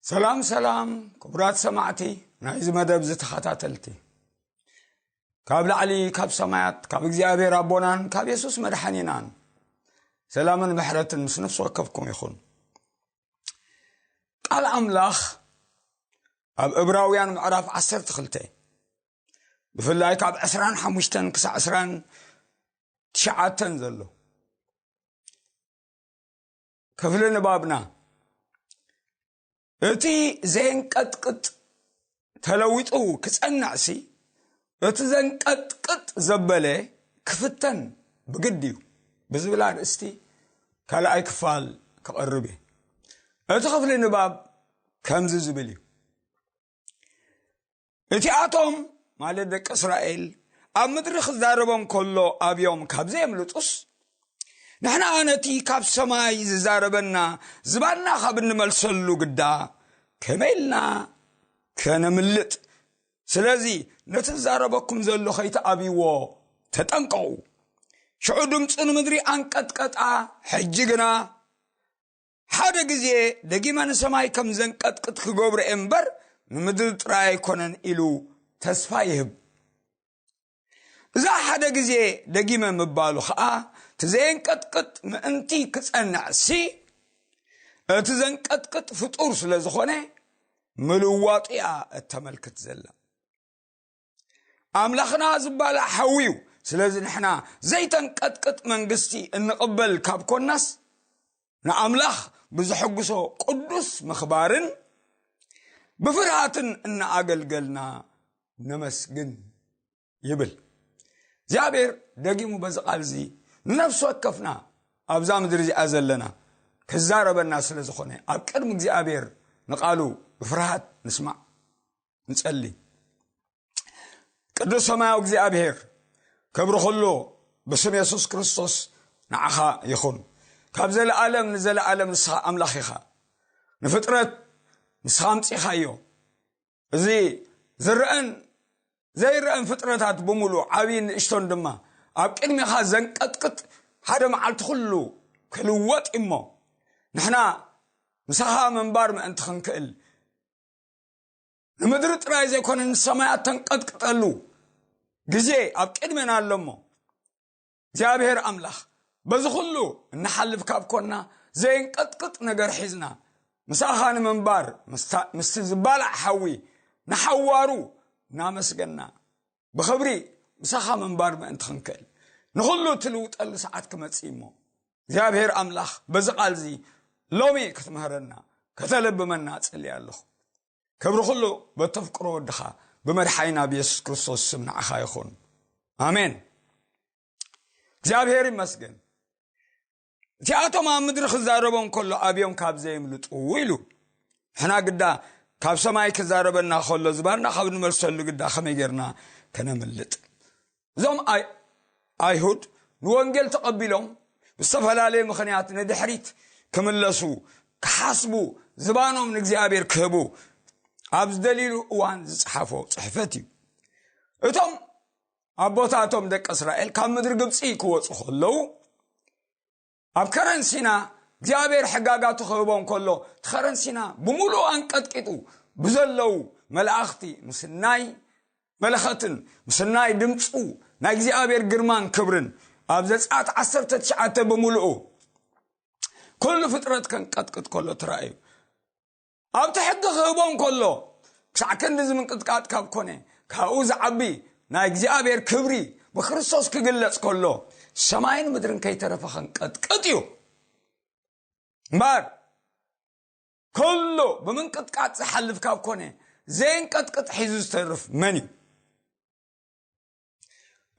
ሰላም ሰላም፣ ክቡራት ሰማዕቲ ናይዚ መደብ ዝተኸታተልቲ፣ ካብ ላዕሊ ካብ ሰማያት ካብ እግዚኣብሔር ኣቦናን ካብ የሱስ መድሓኒናን ሰላምን ምሕረትን ምስ ነፍሲ ወከፍኩም ይኹን። ቃል ኣምላኽ ኣብ ዕብራውያን ምዕራፍ ዓሰርተ ክልተ፣ ብፍላይ ካብ ዕስራን ሓሙሽተን ክሳዕ ዕስራን ትሽዓተን ዘሎ ክፍሊ ንባብና፣ እቲ ዘየንቀጥቅጥ ተለዊጡ ክጸንዕሲ፣ እቲ ዘንቀጥቅጥ ዘበለ ክፍተን ብግድ እዩ ብዝብል ኣርእስቲ ካልኣይ ክፋል ክቐርብ እየ። እቲ ክፍሊ ንባብ ከምዚ ዝብል እዩ። እቲኣቶም፣ ማለት ደቂ እስራኤል፣ ኣብ ምድሪ ክዛረቦም ከሎ ኣብዮም ካብ ዘየምልጡስ፣ ንሕና ነቲ ካብ ሰማይ ዝዛረበና ዝባንና ካብ እንመልሰሉ ግዳ ከመይ ኢልና ከነምልጥ? ስለዚ ነቲ ዝዛረበኩም ዘሎ ከይትኣብይዎ ተጠንቀቑ። ሽዑ ድምፁ ንምድሪ ኣንቀጥቀጣ። ሕጂ ግና ሓደ ግዜ ደጊመ ንሰማይ ከም ዘንቀጥቅጥ ክገብሮ እየ እምበር፣ ንምድሪ ጥራይ ኣይኮነን ኢሉ ተስፋ ይህብ። እዛ ሓደ ግዜ ደጊመ ምባሉ ኸኣ፣ እቲ ዘየንቀጥቅጥ ምእንቲ ክጸንዕሲ፣ እቲ ዘንቀጥቅጥ ፍጡር ስለ ዝኾነ፣ ምልዋጡ እያ እተመልክት ዘላ። ኣምላኽና ዝባላዕ ሓዊ እዩ። ስለዚ ንሕና ዘይተንቀጥቅጥ መንግስቲ እንቕበል ካብ ኮናስ፣ ንኣምላኽ ብዝሕጉሶ ቅዱስ ምኽባርን ብፍርሃትን እናኣገልገልና ነመስግን ይብል። እግዚኣብሔር ደጊሙ በዚ ቃል እዚ ንነፍሲ ወከፍና ኣብዛ ምድሪ እዚኣ ዘለና ክዛረበና ስለ ዝኾነ፣ ኣብ ቅድሚ እግዚኣብሔር ንቃሉ ብፍርሃት ንስማዕ። ንጸሊ። ቅዱስ ሰማያዊ እግዚኣብሔር፣ ክብሪ ኩሉ ብስም የሱስ ክርስቶስ ንዓኻ ይኹን። ካብ ዘለኣለም ንዘለኣለም ንስኻ ኣምላኽ ኢኻ። ንፍጥረት ንስኻ ኣምጺኻዮ። እዚ ዝረአን ዘይረአን ፍጥረታት ብምሉእ፣ ዓብይን ንእሽቶን ድማ፣ ኣብ ቅድሜኻ ዘንቀጥቅጥ ሓደ መዓልቲ ኩሉ ክልወጥ እሞ፣ ንሕና ምሳኻ ምንባር ምእንቲ ክንክእል፣ ንምድሪ ጥራይ ዘይኮነ ንሰማያት ተንቀጥቅጠሉ ግዜ ኣብ ቅድሜና ኣሎ እሞ፣ እግዚኣብሔር ኣምላኽ፣ በዚ ኩሉ እንሓልፍ ካብ ኮና፣ ዘየንቀጥቅጥ ነገር ሒዝና፣ ምሳኻ ንምንባር፣ ምስታ-፣ ምስቲ ዝባላዕ ሓዊ ንሓዋሩ እናመስገና፣ ብኽብሪ ምሳኻ ምንባር ምእንቲ ክንክእል፣ ንኹሉ ትልውጠሉ ሰዓት ክመጽእ እሞ፣ እግዚኣብሔር ኣምላኽ፣ በዚ ቃል እዚ ሎሚ ክትምህረና፣ ከተለብመና እጽሊ ኣለኹ። ክብሪ ኩሉ በተፍቅሮ ወድኻ ብመድሓይና ብየሱስ ክርስቶስ ስም ንዓኻ ይኹን። ኣሜን። እግዚኣብሔር ይመስገን። እቲኣቶም ኣብ ምድሪ ክዛረቦም ከሎ ኣብዮም ካብ ዘየምልጡ ኢሉ፣ ንሕና ግዳ ካብ ሰማይ ክዛረበና ከሎ ዝባንና ካብ ንመልሰሉ ግዳ ከመይ ጌርና ከነምልጥ? እዞም ኣይ-፣ ኣይሁድ ንወንጌል ተቐቢሎም ብዝተፈላለየ ምኽንያት ንድሕሪት ክምለሱ፣ ክሓስቡ፣ ዝባኖም ንእግዚኣብሔር ክህቡ ኣብ ዝደልይሉ እዋን ዝጸሓፎ ጽሕፈት እዩ። እቶም ኣቦታቶም ደቂ እስራኤል ካብ ምድሪ ግብጺ ክወጹ ከለዉ፣ ኣብ ከረን ሲና እግዚኣብሔር ሕጋጋቱ ክህቦም ከሎ፣ እቲ ከረን ሲና ብምሉኡ ኣንቀጥቂጡ ብዘለዉ መላእኽቲ ምስናይ መለኸትን ምስናይ ድምፁ ናይ እግዚኣብሔር ግርማን ክብርን ኣብ ዘጸኣት ዓሰርተ ትሽዓተ ብምሉኡ ኩሉ ፍጥረት ከንቀጥቅጥ ከሎ ተራእዩ። ኣብቲ ሕጊ ክህቦም ከሎ፣ ክሳዕ ክንዲ እዚ ምንቅጥቃጥ ካብ ኮነ፣ ካብኡ ዝዓቢ ናይ እግዚኣብሔር ክብሪ ብክርስቶስ ክግለጽ ከሎ፣ ሰማይን ምድርን ከይተረፈ ከንቀጥቅጥ እዩ። እምበር፣ ኩሉ ብምንቅጥቃጥ ዝሓልፍ ካብ ኮነ፣ ዘየንቀጥቅጥ ሒዙ ዝተርፍ መን እዩ?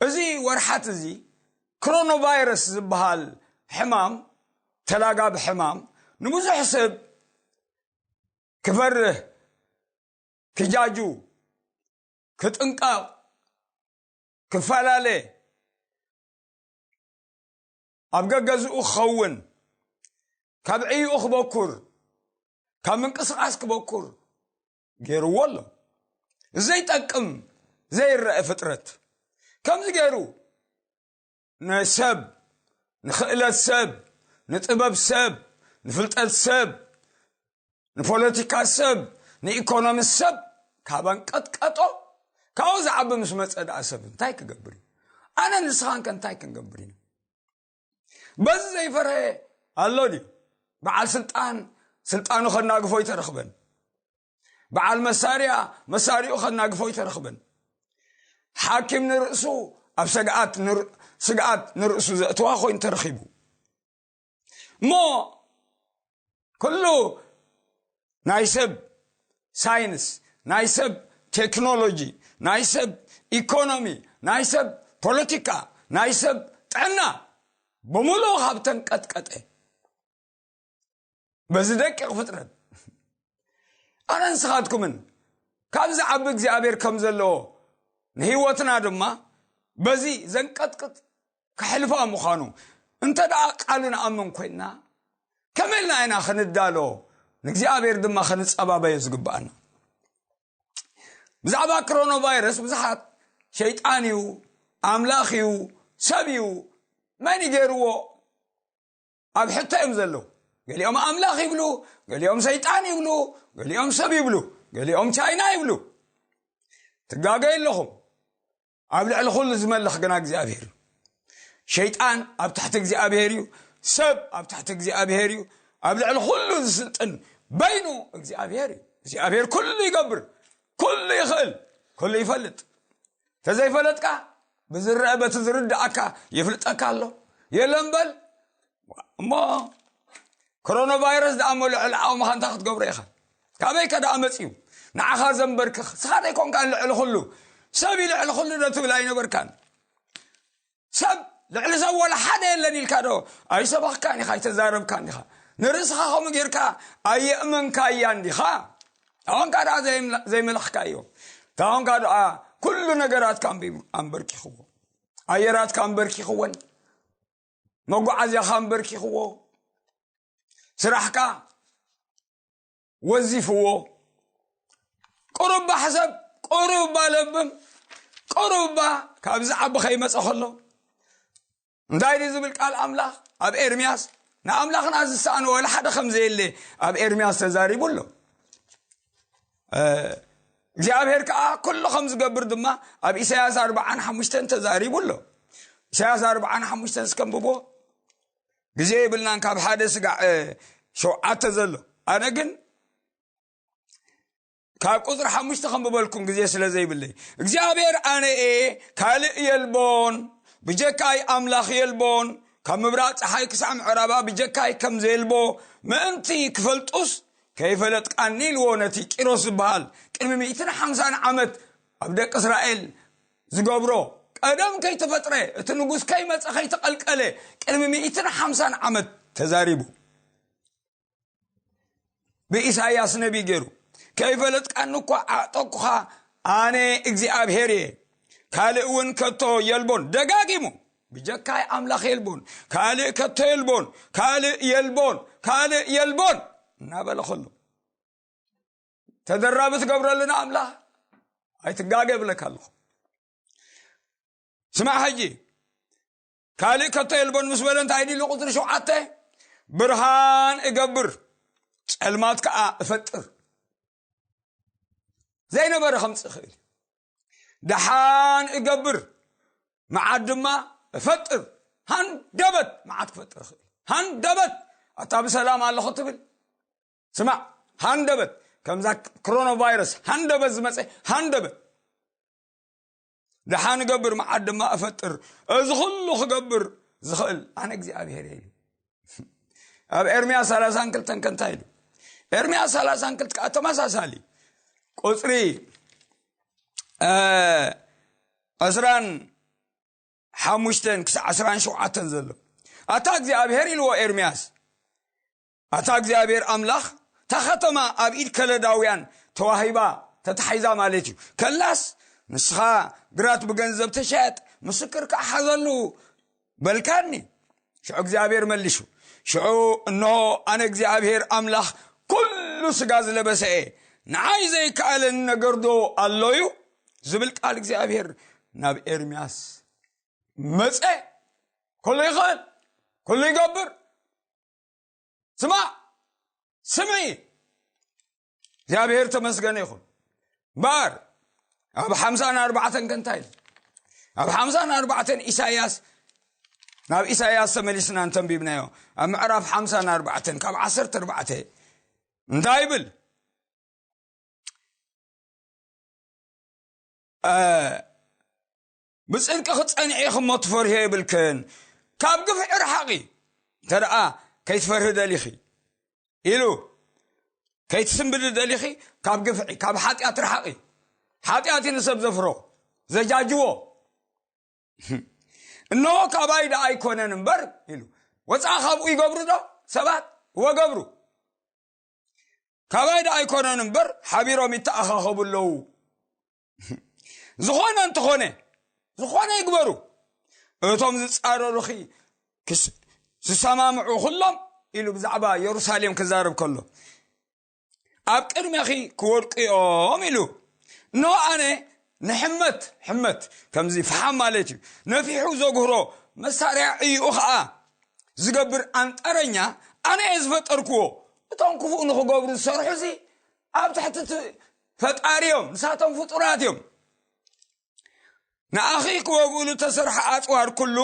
እዚ ወርሓት እዚ ክሮኖቫይረስ ዝበሃል ሕማም፣ ተላጋቢ ሕማም፣ ንብዙሕ ሰብ ክፈርህ፣ ክጃጁ፣ ክጥንቀቕ፣ ክፈላለ፣ ኣብ ገገዝኡ ክኸውን፣ ካብ ዕይኡ ክበኩር፣ ካብ ምንቅስቓስ ክበኩር ገይርዎ ኣሎ። ዘይጠቅም፣ ዘይረአ ፍጥረት። ከምዚ ገይሩ ንሰብ፣ ንኽእለት ሰብ፣ ንጥበብ ሰብ፣ ንፍልጠት ሰብ፣ ንፖለቲካ ሰብ፣ ንኢኮኖሚ ሰብ ካብ ኣንቀጥቀጦ፣ ካብኡ ዝዓቢ ምስ መጸ ደኣ ሰብ እንታይ ክገብር እዩ? ኣነ ንስኻን ከ እንታይ ክንገብር ኢና? በዚ ዘይፈርሀ ኣሎ ድዩ? በዓል ስልጣን ስልጣኑ ከናግፎ ይተረኽበን። በዓል መሳርያ መሳሪኡ ከናግፎ ይተረኽበን። ሓኪም ንርእሱ ኣብ ሰግኣት ንር-፣ ስግኣት ንርእሱ ዘእትዋ ኮይኑ ተረኺቡ። እሞ ኩሉ ናይ ሰብ ሳይንስ፣ ናይ ሰብ ቴክኖሎጂ፣ ናይ ሰብ ኢኮኖሚ፣ ናይ ሰብ ፖለቲካ፣ ናይ ሰብ ጥዕና ብምሉኡ ካብ ተንቀጥቀጠ፣ በዚ ደቂቕ ፍጥረት ኣነ ንስኻትኩምን ካብዚ ዓቢ እግዚኣብሔር ከም ዘለዎ ንህይወትና ድማ በዚ ዘንቀጥቅጥ ክሕልፋ ምዃኑ እንተ ደኣ ቃሉ ንኣምን ኮይንና፣ ከመይ ኢልና ኢና ክንዳሎ ንእግዚኣብሔር ድማ ክንጸባበዮ ዝግብኣና? ብዛዕባ ክሮኖ ቫይረስ ብዙሓት ሸይጣን እዩ፣ ኣምላኽ እዩ፣ ሰብ እዩ፣ መን ይገይርዎ ኣብ ሕቶ እዮም ዘለዉ። ገሊኦም ኣምላኽ ይብሉ፣ ገሊኦም ሰይጣን ይብሉ፣ ገሊኦም ሰብ ይብሉ፣ ገሊኦም ቻይና ይብሉ። ትጋገዩ ኣለኹም። ኣብ ልዕሊ ኩሉ ዝመልኽ ግና እግዚኣብሔር እዩ። ሸይጣን ኣብ ትሕቲ እግዚኣብሔር እዩ፣ ሰብ ኣብ ትሕቲ እግዚኣብሔር እዩ። ኣብ ልዕሊ ኩሉ ዝስልጥን በይኑ እግዚኣብሔር እዩ። እግዚኣብሔር ኩሉ ይገብር፣ ኩሉ ይኽእል፣ ኩሉ ይፈልጥ። ተዘይፈለጥካ ብዝረአ በቲ ዝርድኣካ ይፍልጠካ ኣሎ። የለን በል እሞ፣ ኮሮና ቫይረስ ደኣ እሞ ልዕሊ ዓቕምኻ እንታይ ክትገብሮ ኢኻ? ካበይከ ደኣ መጺኡ ንዓኻ ዘንበርክኽ? ንስኻ ዘይኮንካ ልዕሊ ኩሉ ሰብ እዩ፣ ልዕሊ ኩሉ ዶ ትብል ኣይነበርካን? ሰብ ልዕሊ ሰብ ወላ ሓደ የለን ኢልካ ዶ ኣይሰበኽካን ኢኻ፣ ኣይተዛረብካን ኢኻ? ንርእስኻ ከምኡ ጌርካ ኣየእመንካያን ዲኻ? ታኾንካ ደኣ ዘይምለ-፣ ዘይመለኽካዮ፣ ታኾንካ ደኣ ኩሉ ነገራትካ ኣንቢቡ-፣ ኣንበርኪኽዎ፣ ኣየራትካ ኣንበርኪኽወን፣ መጓዓዝያኻ ኣንበርኪኽዎ፣ ስራሕካ ወዚፍዎ። ቁሩባ ሕሰብ፣ ቁሩባ ለብም፣ ቁሩባ ካብዚ ዓቢ ከይመጸ ከሎ እንታይ ድዩ ዝብል ቃል ኣምላኽ ኣብ ኤርምያስ? ንኣምላኽና ዝሰኣኖ ወላ ሓደ ከም ዘየለ ኣብ ኤርምያስ ተዛሪቡ ኣሎ። እ፣ እግዚኣብሔር ከኣ ኩሉ ከም ዝገብር ድማ ኣብ ኢሳያስ ኣርብዓን ሓሙሽተን ተዛሪቡ ኣሎ። ኢሳያስ ኣርብዓን ሓሙሽተን እስከንብቦ። ግዜ የብልናን ካብ ሓደ ስጋዕ፣ እ፣ ሸውዓተ ዘሎ። ኣነ ግን ካብ ቁጽሪ ሓሙሽተ ከንብበልኩም ግዜ ስለ ዘይብለይ። እግዚኣብሔር ኣነ እየ፣ ካልእ የልቦን፣ ብጀካይ ኣምላኽ የልቦን፣ ካብ ምብራቕ ጸሓይ ክሳዕ ምዕራባ ብጀካይ ከም ዘየልቦ ምእንቲ ክፈልጡስ፣ ከይፈለጥካኒ ኢልዎ ነቲ ቂሮስ ዝበሃል ቅድሚ ሚእትን ሓምሳን ዓመት ኣብ ደቂ እስራኤል ዝገብሮ፣ ቀደም ከይተፈጥረ፣ እቲ ንጉስ ከይመጸ ከይተቐልቀለ፣ ቅድሚ ሚእትን ሓምሳን ዓመት ተዛሪቡ። ብኢሳይያስ ነቢይ ገይሩ፣ "ከይፈለጥካኒ እኳ ኣዕጠቅኩኻ፣ ኣነ እግዚኣብሔር እየ፣ ካልእ እውን ከቶ የልቦን።" ደጋጊሙ፣ "ብጀካይ ኣምላኽ የልቦን፣ ካልእ ከቶ የልቦን፣ ካልእ የልቦን፣ ካልእ የልቦን" እናበለ ከሎ፣ ተደራቢ ትገብረልና ኣምላኽ ኣይትጋገ እብለካ ኣለኹ። ስማዕ ሕጂ፣ ካልእ ከቶ የልቦን ምስ በለ እንታይ ኢሉ ቁጽሪ ሸውዓተ? "ብርሃን እገብር፣ ጸልማት ከኣ እፈጥር፣ ዘይነበረ ከምጽእ እኽእል፣ ደሓን እገብር፣ መዓት ድማ እፈጥር፣ ሃንደበት መዓት ክፈጥር እኽእል፣ ሃንደበት ኣታ ብሰላም ኣለኹ ትብል። ስማዕ፣ ሃንደበት፣ ከምዛ ክሮኖ ቫይረስ ሃንደበት ዝመጸ፣ ሃንደበት ደሓን እገብር፣ መዓት ድማ እፈጥር፣ እዚ ኩሉ ክገብር ዝኽእል ኣነ እግዚኣብሔር እየ" ኢሉ። ኣብ ኤርምያስ ሰላሳን ክልተን ከ እንታይ ኢሉ? ኤርምያስ ሰላሳን ክልተ ከኣ ተመሳሳሊ ቁጽሪ፣ እ፣ ዕስራን ሓሙሽተን ክሳዕ ዕስራን ሸውዓተን ዘሎ። ኣታ እግዚኣብሔር ኢልዎ ኤርምያስ፣ ኣታ እግዚኣብሔር ኣምላኽ፣ እታ ኸተማ ኣብ ኢድ ከለዳውያን ተዋሂባ፣ ተታሒዛ ማለት እዩ። ከላስ ንስኻ ግራት ብገንዘብ ተሸየጥ፣ ምስክር ከኣ ሓዘሉ በልካኒ። ሽዑ እግዚኣብሔር መሊሹ፣ ሽዑ እንሆ ኣነ እግዚኣብሔር ኣምላኽ ኩሉ ስጋ ዝለበሰ እየ፣ ንዓይ ዘይከኣለኒ ነገርዶ ኣሎ እዩ? ዝብል ቃል እግዚኣብሔር ናብ ኤርምያስ መጸ። ኩሉ ይኽእል፣ ኩሉ ይገብር። ስማዕ፣ ስምዒ፣ እግዚኣብሔር ተመስገነ ይኹን። እምበኣር ኣብ ሓምሳን ኣርባዕተን ከ እንታይ ኢሉ? ኣብ ሓምሳን ኣርባዕተን ኢሳይያስ፣ ናብ ኢሳይያስ ተመሊስና እንተንቢብናዮ፣ ኣብ ምዕራፍ ሓምሳን ኣርባዕተን ካብ ዓሰርተ ኣርባዕተ እንታይ ይብል? እ፣ ብጽድቂ ክትጸንዒ ኢኺ እሞ ትፈርህዮ የብልክን። ካብ ግፍዒ ርሓቒ፣ እንተ ደኣ ከይትፈርሂ ደሊኺ ኢሉ፣ ከይትስንብዲ ደሊኺ፣ ካብ ግፍዒ፣ ካብ ሓጢኣት ርሓቒ። ሓጢኣት እዩ ንሰብ ዘፍሮ፣ ዘጃጅዎ። እንሆ ካባይ ደኣ ኣይኮነን እምበር ኢሉ። ወፃእ ካብኡ ይገብሩ ዶ ሰባት? እወ ገብሩ። ካባይ ደኣ ኣይኮነን እምበር ሓቢሮም ይተኣኻኸቡ ኣለዉ። ዝኾነ እንተኾነ፣ ዝኾነ ይግበሩ፣ እቶም ዝጻረሩኺ ክስ-፣ ዝሰማምዑ ኩሎም ኢሉ ብዛዕባ የሩሳሌም ክዛረብ ከሎ፣ ኣብ ቅድሜኺ ክወድቁ እዮም ኢሉ። እንሆ ኣነ ንሕመት፣ ሕመት ከምዚ ፈሓም ማለት እዩ፣ ነፊሑ ዘጉህሮ መሳርያ እዩ ኸኣ ዝገብር ኣንጠረኛ ኣነ እየ ዝፈጠርክዎ። እቶም ክፉእ ንኽገብሩ ዝሰርሑ እዚ ኣብ ትሕቲ እቲ ፈጣሪ እዮም፣ ንሳቶም ፍጡራት እዮም። ንኣኺ ክወግኡሉ እተሰርሐ ኣጽዋር ኩሉ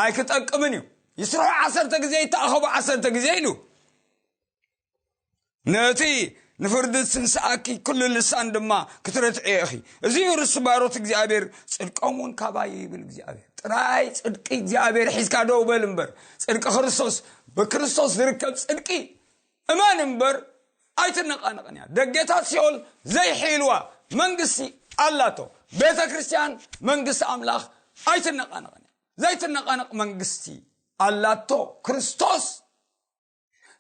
ኣይክጠቅምን እዩ። ይስርሑ ዓሰርተ ግዜ፣ ይተኣኸቡ ዓሰርተ ግዜ ኢሉ። ነቲ ንፍርዲ ዝትንስኣኪ ኩሉ ልሳን ድማ ክትረትዕዮ ኢኺ። እዚ እዩ ርሱ ባሮት እግዚኣብሔር፣ ጽድቆም እውን ካባይ እዩ ይብል እግዚኣብሔር። ጥራይ ጽድቂ እግዚኣብሔር ሒዝካ ደው በል እምበር፣ ጽድቂ ክርስቶስ፣ ብክርስቶስ ዝርከብ ጽድቂ እመን እምበር ኣይትነቓነቕን እያ። ደገታት ሲኦል ዘይሕይልዋ መንግስቲ ኣላቶ። ቤተ ክርስቲያን መንግስቲ ኣምላኽ ኣይትነቓነቕን እያ። ዘይትነቓነቕ መንግስቲ ኣላቶ ክርስቶስ።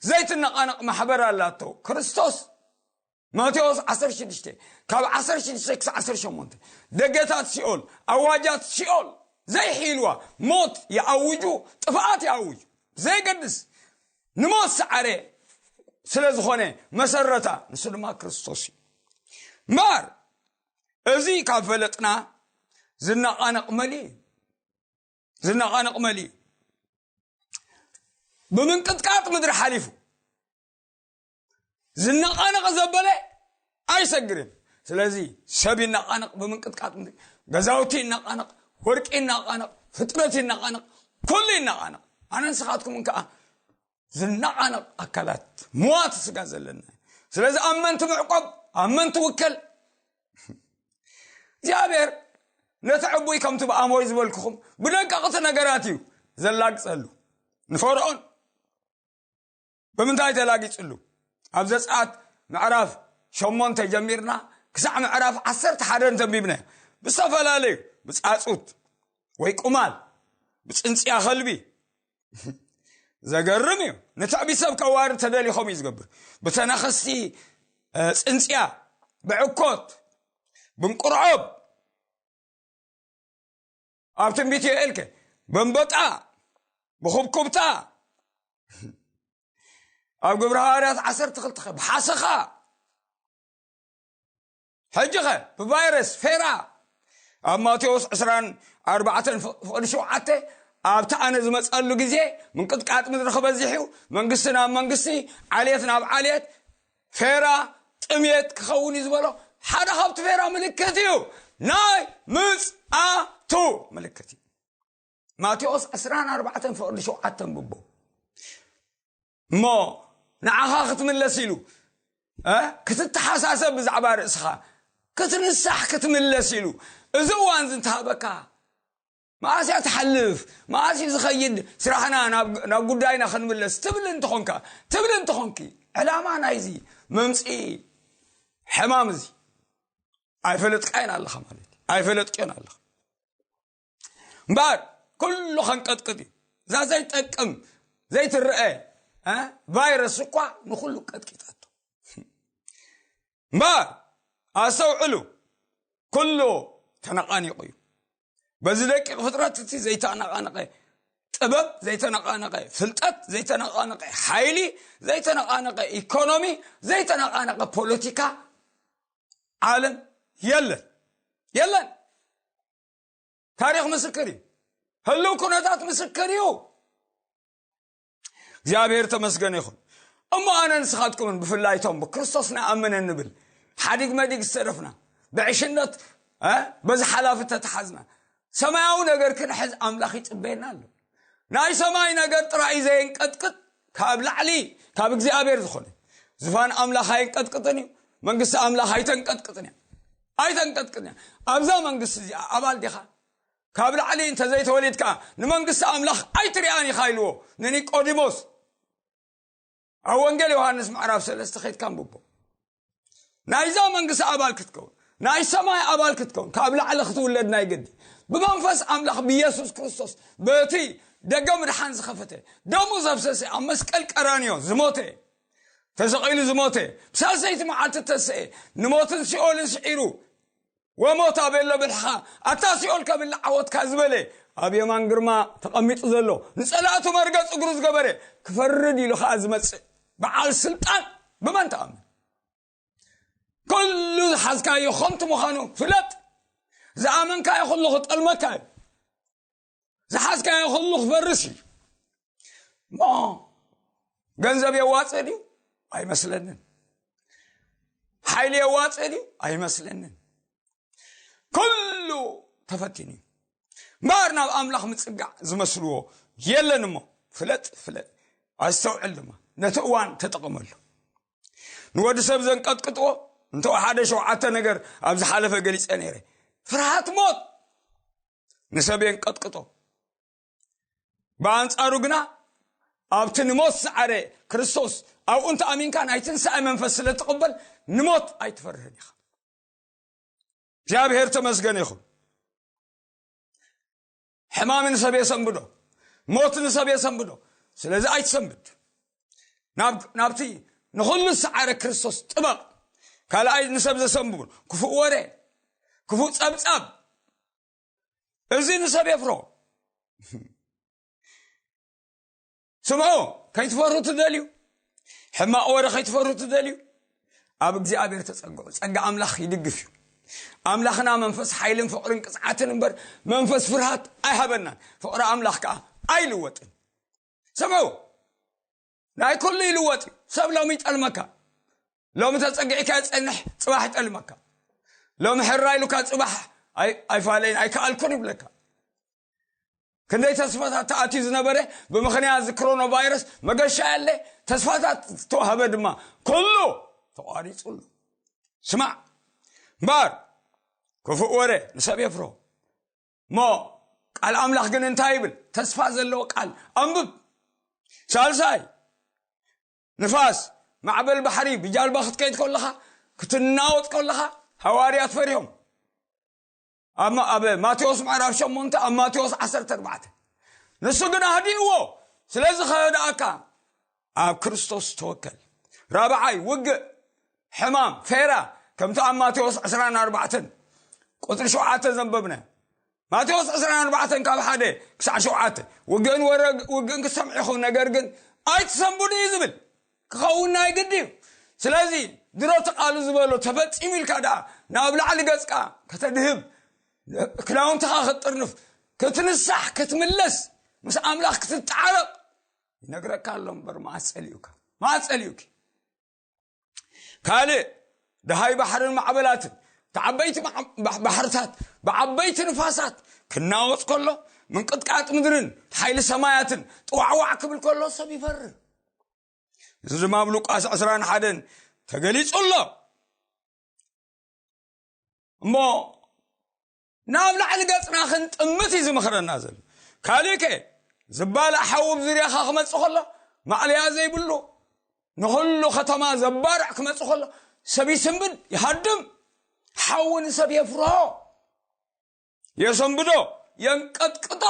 ዘይትነቓነቕ ማሕበር ኣላቶ ክርስቶስ። ማቴዎስ ዓሰርተ ሽዱሽተ ካብ ዓሰርተ ሽዱሽተ ክሳብ ዓሰርተ ሸሞንተ። ደገታት ሲኦል፣ ኣዋጃት ሲኦል ዘይሕይልዋ ሞት ይኣውጁ፣ ጥፍኣት ይኣውጁ። ዘይገድስ ንሞት ሰዓረ ስለ ዝኾነ መሰረታ ንሱ ድማ ክርስቶስ እዩ። እምበኣር እዚ ካብ ፈለጥና ዝነቓነቕ መሊ እዩ። ዝነቓነቕ መሊ እዩ። ብምንቅጥቃጥ ምድሪ ሓሊፉ ዝነቓነቕ ዘበለ ኣይሰግርን። ስለዚ ሰብ ይነቓነቕ ብምንቅጥቃጥ ምድሪ፣ ገዛውቲ ይነቓነቕ፣ ወርቂ ይነቓነቕ፣ ፍጥረት ይነቓነቕ፣ ኩሉ ይነቓነቕ። ኣነ ንስኻትኩምን ከኣ ዝነቓነቕ ኣካላት ምዋት ስጋ ዘለና እዩ። ስለዚ ኣብ መን ትምዕቆብ፣ ኣብ መን ትውከል? እግዚኣብሔር ነቲ ዕቡይ ከምቲ ብኣሞይ ዝበልኩኹም ብደቀቕቲ ነገራት እዩ ዘላግጸሉ። ንፈርዖን ብምንታይ ተላጊጽሉ? ኣብ ዘጸኣት ምዕራፍ ሸሞንተ ጀሚርና ክሳዕ ምዕራፍ ዓሰርተ ሓደ እንተንቢብና፣ ብዝተፈላለዩ ብጻጹት ወይ ቁማል፣ ብጽንጽያ ከልቢ፣ ዘገርም እዩ። ንትዕቢት ሰብ ከዋርድ ተደሊኾም እዩ ዝገብር። ብተነኸስቲ፣ እ፣ ጽንጽያ፣ ብዕኮት፣ ብንቁርዖብ፣ ኣብ ትንቢት ዮኤልከ፣ በንበጣ፣ ብኹብኩብታ፣ ኣብ ግብረ ሃዋርያት ዓሰርተ ክልተ ኸ፣ ብሓሰኻ፣ ሕጂ ኸ ብቫይረስ ፌራ ኣብ ማቴዎስ ዕስራን ኣርባዕተን ፍቕዲ ሸውዓተ ኣብቲ ኣነ ዝመጸሉ ግዜ ምንቅጥቃጥ ምድሪ ክበዝሕ እዩ፣ መንግስቲ ናብ መንግስቲ፣ ዓሌት ናብ ዓሌት፣ ፌራ ጥሜት ክኸውን እዩ ዝበሎ ሓደ ካብቲ ፌራ ምልክት እዩ፣ ናይ ምጽኣቱ ምልክት እዩ። ማቴዎስ ዕስራን ኣርባዕተን ፍቕዲ ሸውዓተ ብቦ እሞ ንዓኻ ክትምለስ ኢሉ፣ እ፣ ክትተሓሳሰብ ብዛዕባ ርእስኻ ክትንሳሕ ክትምለስ ኢሉ እዚ እዋን እዚ እንተሃበካ፣ መኣስ እያ ትሓልፍ፣ መኣስ እዩ ዝኸይድ ስራሕና ናብ፣ ናብ ጉዳይና ክንምለስ ትብል እንተኾንካ፣ ትብል እንተኾንኪ፣ ዕላማ ናይዚ መምፅኢ ሕማም እዚ ኣይፈለጥካዮን ኣለኻ ማለት እዩ። ኣይፈለጥክዮን ኣለኻ። እምበኣር ኩሉ ከንቀጥቅጥ እዩ። እዛ ዘይጠቅም ዘይትረአ፣ እ፣ ቫይረስ እኳ ንኩሉ ቀጥቂጣቶ። እምበኣር ኣስተውዕሉ፣ ኩሉ ተነቓኒቑ እዩ። በዚ ደቂቕ ፍጥረት እቲ ዘይተነቓነቐ ጥበብ፣ ዘይተነቓነቐ ፍልጠት፣ ዘይተነቓነቐ ሓይሊ፣ ዘይተነቓነቐ ኢኮኖሚ፣ ዘይተነቓነቐ ፖለቲካ ዓለም የለን፣ የለን። ታሪኽ ምስክር እዩ። ህልው ኩነታት ምስክር እዩ። እግዚኣብሔር ተመስገን ይኹን። እሞ ኣነ ንስኻትኩምን ብፍላይ እቶም ብክርስቶስ ንኣምን እንብል ሓዲግ መዲግ ዝተደፍና፣ ብዕሽነት በዚ ሓላፊ ተተሓዝና፣ ሰማያዊ ነገር ክንሕዝ ኣምላኽ ይጽበየና ኣሎ። ናይ ሰማይ ነገር ጥራይ ዘየንቀጥቅጥ፣ ካብ ላዕሊ ካብ እግዚኣብሔር ዝኾነ ዙፋን ኣምላኽ ኣየንቀጥቅጥን እዩ። መንግስቲ ኣምላኽ ኣይተንቀጥቅጥን እያ። ኣይተንቀጥቅጥን እያ። ኣብዛ መንግስቲ እዚኣ ኣባል ዲኻ? ካብ ላዕሊ እንተዘይተወሊድካ ንመንግስቲ ኣምላኽ ኣይትሪኣን ኢኻ ኢልዎ ንኒቆዲሞስ። ኣብ ወንጌል ዮሃንስ ምዕራፍ ሰለስተ ኸይድካ ኣንብቦ። ናይዛ መንግስቲ ኣባል ክትከውን፣ ናይ ሰማይ ኣባል ክትከውን፣ ካብ ላዕሊ ክትውለድ ናይ ግዲ። ብመንፈስ ኣምላኽ ብየሱስ ክርስቶስ፣ በቲ ደገ ምድሓን ዝኸፈተ፣ ደሙ ዘፍሰሰ፣ ኣብ መስቀል ቀራንዮ ዝሞተ፣ ተሰቒሉ ዝሞተ፣ ብሳልሰይቲ መዓልቲ ተሰኤ፣ ንሞትን ሲኦልን ስዒሩ፣ ወሞት ኣበሎ ብልሕኻ፣ ኣታ ሲኦል ከብልዕ ዓወትካ ዝበለ፣ ኣብ የማን ግርማ ተቐሚጡ ዘሎ፣ ንጸላእቱ መርገጽ እግሩ ዝገበረ፣ ክፈርድ ኢሉ ኸኣ ዝመጽእ በዓል ስልጣን ብመን ትኣምን? ኩሉ ዝሓዝካዮ ኸንቱ ምዃኑ ፍለጥ። ዝኣመንካዮ ኩሉ ክጠልመካ እዩ። ዝሓዝካዮ ኩሉ ክፈርስ እዩ። እሞ ገንዘብ የዋጽእ ድዩ? ኣይመስለንን። ሓይሊ የዋጽእ ድዩ? ኣይመስለንን። ኩሉ ተፈቲኑ እዩ። እምበኣር ናብ ኣምላኽ ምጽጋዕ ዝመስልዎ የለን። እሞ ፍለጥ፣ ፍለጥ፣ ኣስተውዕል ድማ ነቲ እዋን ተጠቐመሉ። ንወዲ ሰብ ዘንቀጥቅጥዎ እንተወሓደ ሸውዓተ ነገር ኣብ ዝሓለፈ ገሊጸ ነይረ። ፍርሃት ሞት ንሰብ የንቀጥቅጦ። ብኣንጻሩ ግና ኣብቲ ንሞት ዝዓረ ክርስቶስ ኣብኡ እንተ ኣሚንካ ናይ ትንሳኤ መንፈስ ስለ ትቕበል ንሞት ኣይትፈርህን ኢኻ። እግዚኣብሔር ተመስገን ይኹን። ሕማም ንሰብ የሰንብዶ፣ ሞት ንሰብ የሰንብዶ። ስለዚ ኣይትሰንብድ። ናብ ናብቲ ንኹሉ ዝሰዓረ ክርስቶስ ጥበቕ። ካልኣይ ንሰብ ዘሰንብዱ ክፉእ ወረ፣ ክፉእ ጸብጻብ፣ እዚ ንሰብ የፍሮ። ስምዑ፣ ከይትፈሩ ትደልዩ፣ ሕማቕ ወረ ከይትፈሩ ትደልዩ፣ ኣብ እግዚኣብሔር ተጸግዑ። ጸጋ ኣምላኽ ይድግፍ እዩ። ኣምላኽና መንፈስ ሓይልን ፍቕርን ቅጽዓትን እምበር መንፈስ ፍርሃት ኣይሃበናን። ፍቕሪ ኣምላኽ ከኣ ኣይልወጥን። ስምዑ፣ ናይ ኩሉ ይልወጥ እዩ። ሰብ ሎሚ ይጠልመካ፣ ሎሚ ተጸጊዕካ ይጸንሕ፣ ጽባሕ ይጠልመካ። ሎሚ ሕራ ኢሉካ ጽባሕ ኣይ- ኣይፋለይን ኣይከኣልኩን ይብለካ። ክንደይ ተስፋታት ተኣትዩ ዝነበረ ብምኽንያት እዚ ክሮኖ ቫይረስ መገሻ ያለ ተስፋታት ዝተዋህበ ድማ ኩሉ ተቋሪጹ ኣሎ። ስማዕ እምበኣር ክፉእ ወረ ንሰብ የፍሮ። እሞ ቃል ኣምላኽ ግን እንታይ ይብል? ተስፋ ዘለዎ ቃል ኣንብብ። ሳልሳይ ንፋስ ማዕበል ባሕሪ ብጃልባ ክትከይድ ከለኻ ክትናወጥ ከለኻ ሃዋርያት ፈሪሆም። ኣብ ማ- ኣብ ማቴዎስ ምዕራፍ ሸሞንተ ኣብ ማቴዎስ ዓሰርተ ኣርባዕተ ንሱ ግን ኣህዲእዎ ስለዚ ከህድኣካ ኣብ ክርስቶስ ተወከል። ራብዓይ ውግእ ሕማም ፌራ ከምቲ ኣብ ማቴዎስ ዕስራን ኣርባዕተን ቁፅሪ ሸውዓተ ዘንበብና ማቴዎስ ዕስራን ኣርባዕተን ካብ ሓደ ክሳዕ ሸውዓተ ውግእን ወረ ውግእን ክሰምዕ ይኹን ነገር ግን ኣይትሰንብዱ እዩ ዝብል ክኸውን ናይ ግዲ እዩ። ስለዚ ድሮ እቲ ቃሉ ዝበሎ ተፈጺሙ ኢልካ ደኣ ናብ ላዕሊ ገጽካ ከተድህብ ክዳውንትኻ ክትጥርንፍ ክትንሳሕ ክትምለስ ምስ ኣምላኽ ክትተዓረቕ ይነግረካ ኣሎ እምበር መዓስ ጸሊኡካ መዓስ ጸሊኡኪ ካልእ ደሃይ ባሕርን ማዕበላትን ተዓበይቲ ባሕርታት ብዓበይቲ ንፋሳት ክናወፅ ከሎ ምንቅጥቃጥ ምድርን ሓይሊ ሰማያትን ጥዋዕዋዕ ክብል ከሎ ሰብ ይፈርህ። እዚ ድማ ኣብ ሉቃስ ዕስራን ሓደን ተገሊፁ ኣሎ። እሞ ናብ ላዕሊ ገፅና ክንጥምት እዩ ዝምኽረና ዘሎ። ካልእከ ዝባላዕ ሓዊ ብዙርያኻ ክመፅእ ከሎ ማዕለያ ዘይብሉ ንኹሉ ከተማ ዘባርዕ ክመፅእ ከሎ ሰብ ይስንብድ ይሃድም። ሓዊ ንሰብ የፍርሆ የሰንብዶ የንቀጥቅጦ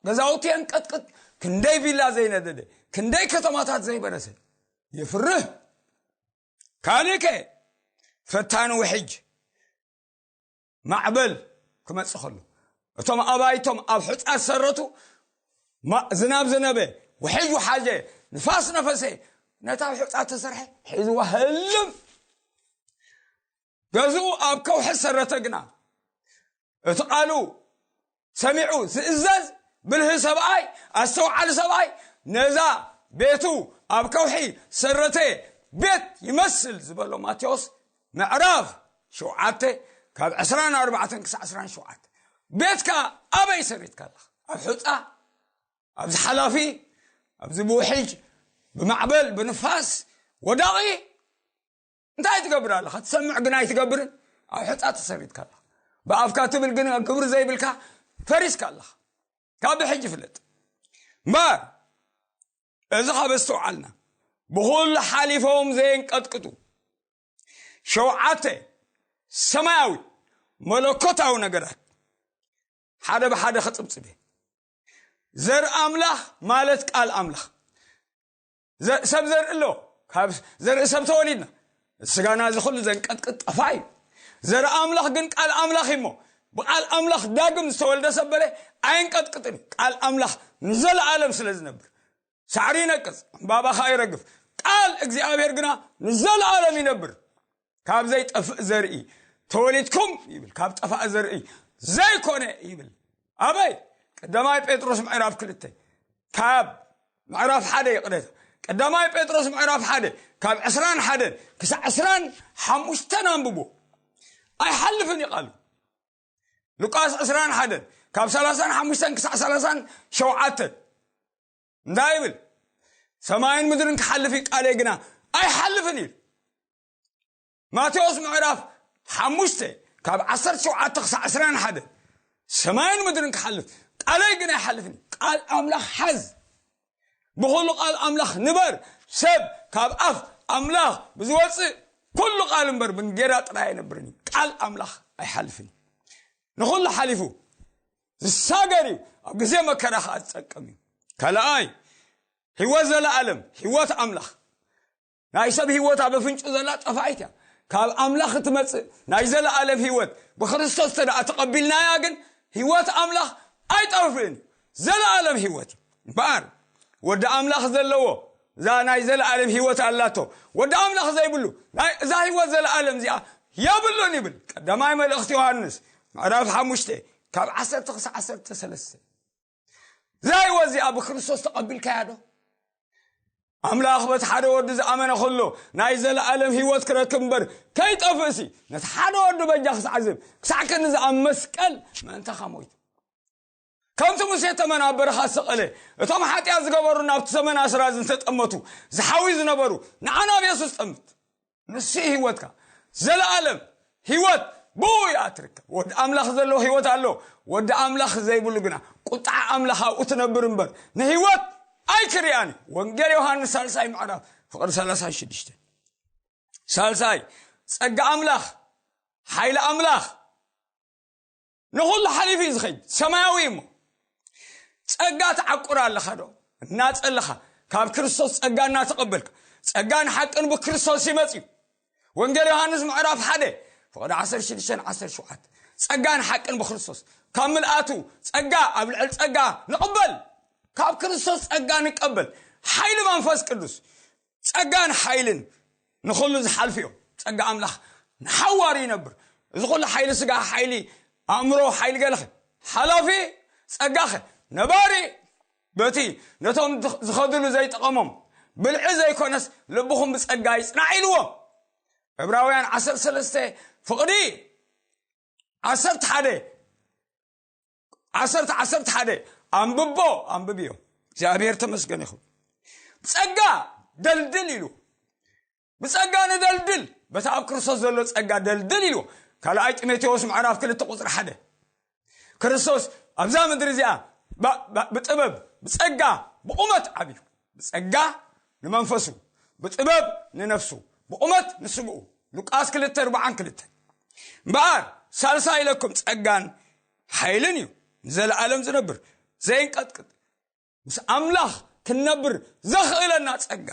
ገዛውቲ የንቀጥቅጥ ክንደይ ቪላ ዘይነደደ ክንደይ ከተማታት ዘይበረሰ የፍርህ። ካልእከ ፈታኒ ውሕጅ ማዕበል ክመጽእ ከሎ እቶም ኣባይቶም ኣብ ሑጻ ዝሰረቱ ዝናብ ዝነበ ውሕጅ ውሓጀ ንፋስ ነፈሰ ነታ ኣብ ሑጻ ተሰርሐ ሒዝዋ ህልም ገዝኡ ኣብ ከውሒ ዝሰረተ ግና እቲ ቃሉ ሰሚዑ ዝእዘዝ ብልህ ሰብኣይ ኣስተውዓሊ ሰብኣይ ነዛ ቤቱ ኣብ ከውሒ ዝሰረተ ቤት ይመስል ዝበሎ ማቴዎስ ምዕራፍ ሸውዓተ ካብ ዕስራን ኣርባዕተን ክሳዕ ዕስራን ሸውዓተ። ቤትካ ኣበይ ሰሪትካ ኣለኻ? ኣብ ሑፃ? ኣብዚ ሓላፊ? ኣብዚ ብውሕጅ፣ ብማዕበል፣ ብንፋስ ወዳቒ? እንታይ ትገብር ኣለኻ? ትሰምዕ ግን ኣይትገብርን። ኣብ ሑፃ ተሰሪትካ ኣለኻ። ብኣፍካ ትብል ግን ግብሪ ዘይብልካ ፈሪስካ ኣለኻ። ካብ ብሕጂ ፍለጥ እምበር፣ እዚ ካብ ኣስተውዓልና፣ ብኹሉ ሓሊፎም ዘየንቀጥቅጡ ሸውዓተ ሰማያዊ መለኮታዊ ነገራት ሓደ ብሓደ ክጽብጽብ እየ። ዘር ኣምላኽ ማለት ቃል ኣምላኽ። ዘ-፣ ሰብ ዘርኢ ኣሎ። ካብ ዘርኢ ሰብ ተወሊድና። ስጋና እዚ ኩሉ ዘንቀጥቅጥ ጠፋ እዩ። ዘር ኣምላኽ ግን ቃል ኣምላኽ እዩ እሞ፣ ብቃል ኣምላኽ ዳግም ዝተወልደ ሰብ በለ ኣየንቀጥቅጥን እዩ። ቃል ኣምላኽ ንዘለኣለም ስለ ዝነብር፣ ሳዕሪ ይነቅጽ፣ ዕምባባ ኸኣ ይረግፍ፣ ቃል እግዚኣብሔር ግና ንዘለኣለም ይነብር። ካብ ዘይጠፍእ ዘርኢ ተወሊድኩም ይብል፣ ካብ ጠፋእ ዘርኢ ዘይኮነ ይብል። ኣበይ? ቀዳማይ ጴጥሮስ ምዕራፍ ክልተ፣ ካብ ምዕራፍ ሓደ፣ ይቕሬታ፣ ቀዳማይ ጴጥሮስ ምዕራፍ ሓደ ካብ ዕስራን ሓደን ክሳዕ ዕስራን ሓሙሽተን ኣንብቦ። ኣይሓልፍን እዩ ቃሉ። ሉቃስ ዕስራን ሓደን ካብ ሰላሳን ሓሙሽተን ክሳዕ ሰላሳን ሸውዓተን እንታይ ይብል? ሰማይን ምድርን ክሓልፍ እዩ፣ ቃለይ ግና ኣይሓልፍን እዩ። ማቴዎስ ምዕራፍ ሓሙሽተ ካብ ዓሰርተ ሸውዓተ ክሳዕ ዕስራን ሓደ፣ ሰማይን ምድርን ክሓልፍ፣ ቃለይ ግን ኣይሓልፍን እዩ። ቃል ኣምላኽ ሓዝ። ብኹሉ ቃል ኣምላኽ ንበር። ሰብ ካብ ኣፍ ኣምላኽ ብዝወፅእ ኩሉ ቃል እምበር ብእንጌራ ጥራይ ኣይነብርን እዩ። ቃል ኣምላኽ ኣይሓልፍን እዩ። ንኹሉ ሓሊፉ ዝሳገር እዩ። ኣብ ግዜ መከራ ኸዓ ዝጠቅም እዩ። ካልኣይ፣ ህይወት ዘለኣለም፣ ህይወት ኣምላኽ። ናይ ሰብ ህይወት ኣብ ኣፍንጩ ዘላ ጠፋኢት እያ። ካብ ኣምላኽ እትመጽእ ናይ ዘለኣለም ህይወት ብክርስቶስ እንተ ደኣ ተቐቢልናያ ግን፣ ህይወት ኣምላኽ ኣይጠፍእን እዩ። ዘለኣለም ህይወት እዩ። እምበኣር ወዲ ኣምላኽ ዘለዎ እዛ ናይ ዘለኣለም ህይወት ኣላቶ። ወዲ ኣምላኽ ዘይብሉ ናይ፣ እዛ ህይወት ዘለኣለም እዚኣ የብሉን ይብል ቀዳማይ መልእኽቲ ዮሃንስ ምዕራፍ ሓሙሽተ ካብ ዓሰርተ ክሳዕ ዓሰርተ ሰለስተ። እዛ ህይወት እዚኣ ብክርስቶስ ተቐቢልካያ ዶ? ኣምላኽ በቲ ሓደ ወዲ ዝኣመነ ኩሉ ናይ ዘለኣለም ህይወት ክረክብ እምበር ከይጠፍእሲ፣ ነቲ ሓደ ወዲ በጃ ክሳዕ ዝህብ፣ ክሳዕ ክንዚ ኣብ መስቀል ምእንታኻ ሞይቱ። ከምቲ ሙሴ ተመን ኣብ በረኻ ዝሰቐለ፣ እቶም ሓጢኣት ዝገበሩ ናብቲ ተመን ኣስራዚ ዝተጠመቱ፣ ዝሓውዩ ዝነበሩ፣ ንዓና ኣብ የሱስ ጠምት። ንሱ እዩ ህይወትካ። ዘለኣለም ህይወት ብኡ እያ ትርከብ። ወዲ ኣምላኽ ዘለዎ ህይወት ኣሎ። ወዲ ኣምላኽ ዘይብሉ ግና ቁጥዓ ኣምላኽ ኣብኡ ትነብር እምበር ንህይወት ኣይክርያን እዩ። ወንጌል ዮሃንስ ሳልሳይ ምዕራፍ ፍቕዲ ሰላሳ ሽዱሽተ። ሳልሳይ፣ ጸጋ ኣምላኽ፣ ሓይሊ ኣምላኽ ንኹሉ ሓሊፉ እዩ ዝኸይድ። ሰማያዊ እዩ እሞ። ጸጋ ትዓቁር ኣለኻ ዶ? እናጸለኻ ካብ ክርስቶስ ጸጋ እናተቐበልካ፣ ጸጋን ሓቅን ብክርስቶስ ይመጽእ እዩ። ወንጌል ዮሃንስ ምዕራፍ ሓደ ፍቕዲ ዓሰርተ ሽዱሽተን ዓሰርተ ሸውዓተ። ጸጋን ሓቅን ብክርስቶስ፣ ካብ ምልኣቱ ጸጋ ኣብ ልዕሊ ጸጋ ንቕበል። ካብ ክርስቶስ ጸጋ ንቀበል። ሓይሊ መንፈስ ቅዱስ፣ ጸጋን ሓይልን ንኹሉ ዝሓልፍ እዮም። ጸጋ ኣምላኽ ንሓዋሩ ይነብር። እዚ ኩሉ ሓይሊ ስጋ፣ ሓይሊ ኣእምሮ፣ ሓይሊ ገለኸ ሓላፊ፣ ጸጋኸ ነባሪ፣ በቲ ነቶም ዝኸድሉ ዘይጠቐሞም ብልዒ ዘይኮነስ ልብኹም ብጸጋ ይጽናዕ ኢልዎም። ዕብራውያን ዓሰርተ ሰለስተ ፍቕዲ ዓሰርተ ሓደ፣ ዓሰርተ፣ ዓሰርተ ሓደ፣ ኣንብቦ፣ ኣንብብዮ። እግዚኣብሔር ተመስገን ይኹን። ብጸጋ ደልድል ኢሉ። ብጸጋ ንደልድል፣ በቲ ኣብ ክርስቶስ ዘሎ ጸጋ ደልድል ኢሉ። ካልኣይ ጢሞቴዎስ ምዕራፍ ክልተ ቁጽሪ ሓደ። ክርስቶስ ኣብዛ ምድሪ እዚኣ ባ-፣ ባ-፣ ብጥበብ፣ ብጸጋ፣ ብቑመት ዓብዩ። ብጸጋ ንመንፈሱ፣ ብጥበብ ንነፍሱ፣ ብቑመት ንስግኡ። ሉቃስ ክልተ ኣርባዓን ክልተን። እምበኣር ሳልሳይ ኢለኩም ጸጋን ሓይልን እዩ፣ ንዘለኣለም ዝነብር፣ ዘይንቀጥቅጥ፣ ምስ ኣምላኽ ክንነብር ዘኽእለና ጸጋ፣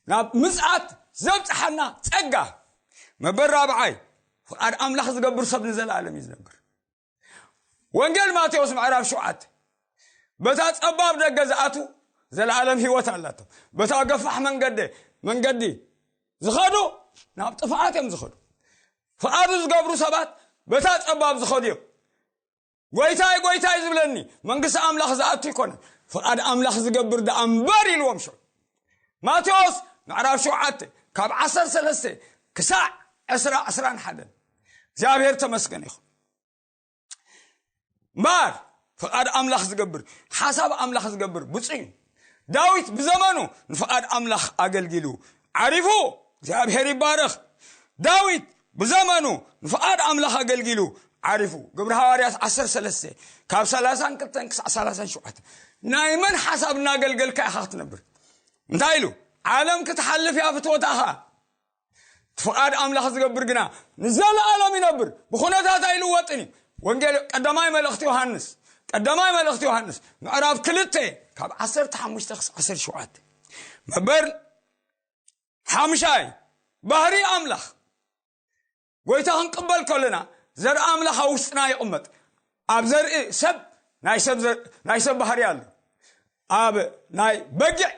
ናብ ምጽኣት ዘብጽሓና ጸጋ። መበል ራብዓይ፣ ፍቓድ ኣምላኽ ዝገብር ሰብ ንዘለኣለም እዩ ዝነብር። ወንጌል ማቴዎስ ምዕራፍ ሸውዓተ፣ በታ ጸባብ ደገ ዝኣቱ ዘለኣለም ህይወት ኣላቶ። በታ ገፋሕ መንገደ-፣ መንገዲ ዝኸዱ ናብ ጥፍኣት እዮም ዝኸዱ። ፍቓዱ ዝገብሩ ሰባት በታ ጸባብ ዝኸዱ እዮም። "ጎይታይ፣ ጎይታይ ዝብለኒ መንግስቲ ኣምላኽ ዝኣቱ ኣይኮነን፣ ፍቓድ ኣምላኽ ዝገብር ደኣ እምበር" ኢልዎም። ሽዑ ማቴዎስ ምዕራፍ ሸውዓተ ካብ ዓሰርተ ሰለስተ ክሳዕ ዕስራ ዕስራን ሓደን እግዚኣብሔር ተመስገን ይኹን። እምበኣር ፍቓድ ኣምላኽ ዝገብር፣ ሓሳብ ኣምላኽ ዝገብር ብፁዕ እዩ። ዳዊት ብዘመኑ ንፍቓድ ኣምላኽ ኣገልጊሉ ዓሪፉ። እግዚኣብሔር ይባረኽ። ዳዊት ብዘመኑ ንፍቓድ ኣምላኽ ኣገልጊሉ ዓሪፉ። ግብሪ ሃዋርያት ዓሰርተ ሰለስተ ካብ ሰላሳን ክልተን ክሳዕ ሰላሳን ሸውዓተ። ናይ መን ሓሳብ እናገልገልካ ኢኻ ክትነብር? እንታይ ኢሉ? ዓለም ክትሓልፍ እያ ፍትወታኻ፣ ፍቓድ ኣምላኽ ዝገብር ግና ንዘለኣለም ይነብር፣ ብኹነታት ኣይልወጥን እዩ። ወንጌል ቀዳማይ መልእኽቲ ዮሃንስ፣ ቀዳማይ መልእኽቲ ዮሃንስ ምዕራፍ ክልተ ካብ ዓሰርተ ሓሙሽተ ክሳዕ ዓሰርተ ሸውዓተ። መበር ሓምሻይ፣ ባህሪ ኣምላኽ። ጎይታ ክንቅበል ከለና ዘርኢ ኣምላኽ ኣብ ውስጥና ይቕመጥ። ኣብ ዘርኢ ሰብ ናይ ሰብ ዘር-፣ ናይ ሰብ ባህሪ ኣሎ። ኣብ ናይ በጊዕ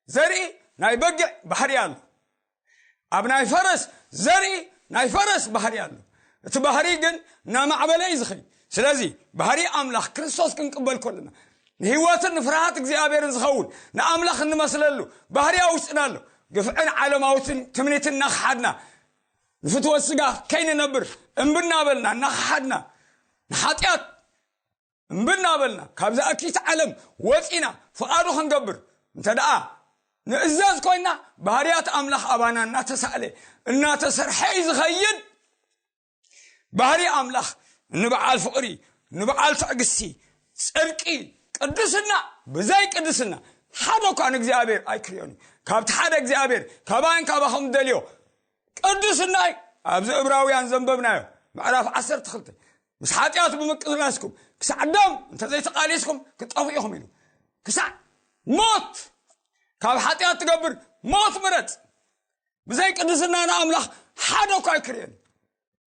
ዘርኢ ናይ በጊዕ ባህሪ ኣሎ። ኣብ ናይ ፈረስ ዘርኢ ናይ ፈረስ ባህሪ ኣሎ። እቲ ባህሪ ግን እናማዕበለ እዩ ዝኸይድ። ስለዚ ባህሪ ኣምላኽ ክርስቶስ ክንቅበል ከለና ንህይወትን ንፍርሃት እግዚኣብሔርን ዝኸውን ንኣምላኽ እንመስለሉ ባህሪ ኣብ ውስጥና ኣሎ። ግፍዕን ዓለማውትን ትምኒትን እናኸሓድና ንፍትወት ስጋ ከይንነብር እምቢ እናበልና እናኸሓድና ንሓጢኣት እምቢ እናበልና ካብዛ እኪት ዓለም ወፂና ፍቓዱ ክንገብር እንተ ደኣ ንእዘዝ ኮይና ባህርያት ኣምላኽ ኣባና እናተሳእለ እናተሰርሐ እዩ ዝኸይድ። ባህሪ ኣምላኽ ንበዓል ፍቕሪ፣ ንበዓል ትዕግስቲ፣ ጽድቂ፣ ቅድስና፣ ብዘይ ቅድስና ሓደ እኳ ንእግዚኣብሔር ኣይክርእዮን እዩ። ካብቲ ሓደ እግዚኣብሔር ካባይን ካባኹም ደልዮ ቅድስና እዩ። ኣብዚ ዕብራውያን ዘንበብናዮ ምዕራፍ ዓሰርተ ክልተ ምስ ሓጢኣት ብምቅላስኩም ክሳዕ ደም እንተዘይተቃሊስኩም ክትጠፍኡ ኢኹም ኢሉ። ክሳዕ ሞት ካብ ሓጢኣት ትገብር ሞት ምረጽ። ብዘይ ቅድስና ንኣምላኽ ሓደ እኳ ኣይክርእዮን።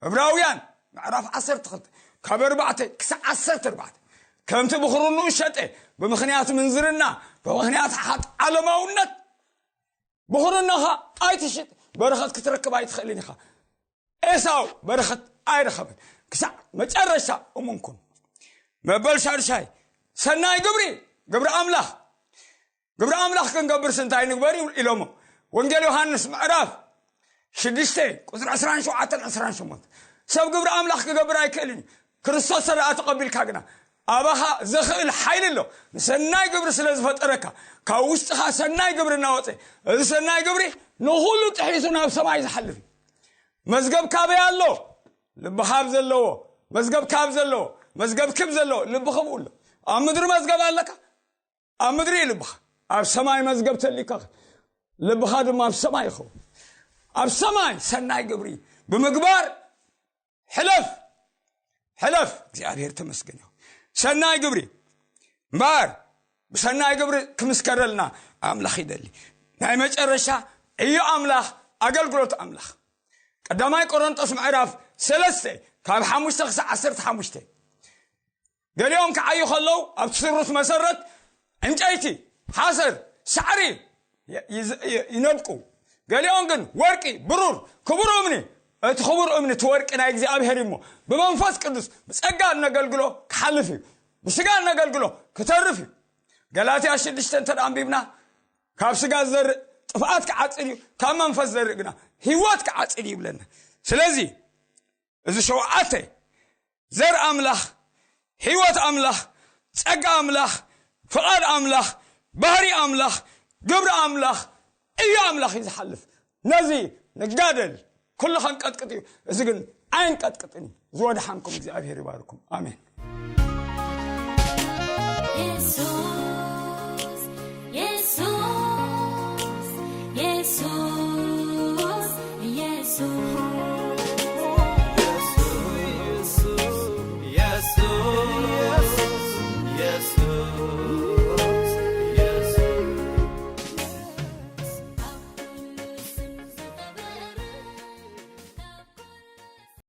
ዕብራውያን ምዕራፍ ዓሰርተ ክልተ ካብ ኣርባዕተ ክሳዕ ዓሰርተ ኣርባዕተ። ከምቲ ብኽርንኡ ሸጠ ብምኽንያት ምንዝርና ብምኽንያት ሓጥ ዓለማውነት ብኽርንኻ ኣይትሽጥ፣ በረኸት ክትረክብ ኣይትኽእልን ኢኻ። ኤሳው በረኸት ኣይረኸበን። ክሳዕ መጨረሻ እሙን ኩን። መበል ሻድሻይ ሰናይ ግብሪ፣ ግብሪ ኣምላኽ። ግብሪ ኣምላኽ ክንገብርስ እንታይ ንግበር ኢሎሞ? ወንጌል ዮሃንስ ምዕራፍ ሽዱሽተ ቁፅሪ ዕስራን ሸውዓተን ዕስራን ሸሞንተ። ሰብ ግብሪ ኣምላኽ ክገብር ኣይክእልን እዩ። ክርስቶስ ተደኣ ተቐቢልካ ግና ኣባኻ ዘኽእል ሓይሊ ኣሎ። ንሰናይ ግብሪ ስለ ዝፈጠረካ ካብ ውሽጥኻ ሰናይ ግብሪ እናወፀ፣ እዚ ሰናይ ግብሪ ንኹሉ ጥሒሱ ናብ ሰማይ ዝሓልፍ እዩ። መዝገብ ካበይ ኣሎ? ልብኻ ኣብ ዘለዎ። መዝገብ ካብ ዘለዎ፣ መዝገብ ክብ ዘለዎ ልቢ ክብኡ ኣሎ። ኣብ ምድሪ መዝገብ ኣለካ? ኣብ ምድሪ እዩ ልብኻ። ኣብ ሰማይ መዝገብ ተሊካ ልብኻ ድማ ኣብ ሰማይ ይኸውን። ኣብ ሰማይ ሰናይ ግብሪ ብምግባር ሕለፍ፣ ሕለፍ። እግዚኣብሔር ተመስገን ይኹን። ሰናይ ግብሪ እምበኣር ብሰናይ ግብሪ ክምስከረልና ኣምላኽ ይደሊ። ናይ መጨረሻ ዕዮ ኣምላኽ፣ ኣገልግሎት ኣምላኽ። ቀዳማይ ቆሮንጦስ ምዕራፍ ሰለስተ ካብ ሓሙሽተ ክሳዕ ዓሰርተ ሓሙሽተ። ገሊኦም ክዓዩ ከለዉ ኣብቲ ስሩት መሰረት ዕንጨይቲ፣ ሓሰር፣ ሳዕሪ ይ-፣ ይዝ-፣ ይ-፣ ይነድቁ። ገሊኦም ግን ወርቂ፣ ብሩር፣ ክቡር እምኒ፣ እቲ ክቡር እምኒ እቲ ወርቂ ናይ እግዚኣብሔር እዩ እሞ ብመንፈስ ቅዱስ ብጸጋ እነገልግሎ ክሓልፍ እዩ፣ ብስጋ እነገልግሎ ክተርፍ እዩ። ገላትያ ሽዱሽተ እንተ ደኣ ኣንቢብና ካብ ስጋ ዝዘርእ ጥፍኣት ክዓጽድ እዩ፣ ካብ መንፈስ ዝዘርእ ግና ህይወት ክዓጽድ እዩ ይብለና። ስለዚ እዚ ሸውዓተ ዘር ኣምላኽ፣ ህይወት ኣምላኽ፣ ጸጋ ኣምላኽ፣ ፍቓድ ኣምላኽ፣ ባህሪ ኣምላኽ፣ ግብሪ ኣምላኽ፣ እዩ ኣምላኽ እዩ ዝሓልፍ። ነዚ ንጋደል። ኩሉ ከንቀጥቅጥ እዩ፣ እዚ ግን ኣይንቀጥቅጥን እዩ። ዝወድሓንኩም እግዚኣብሔር ይባርኩም። ኣሜን።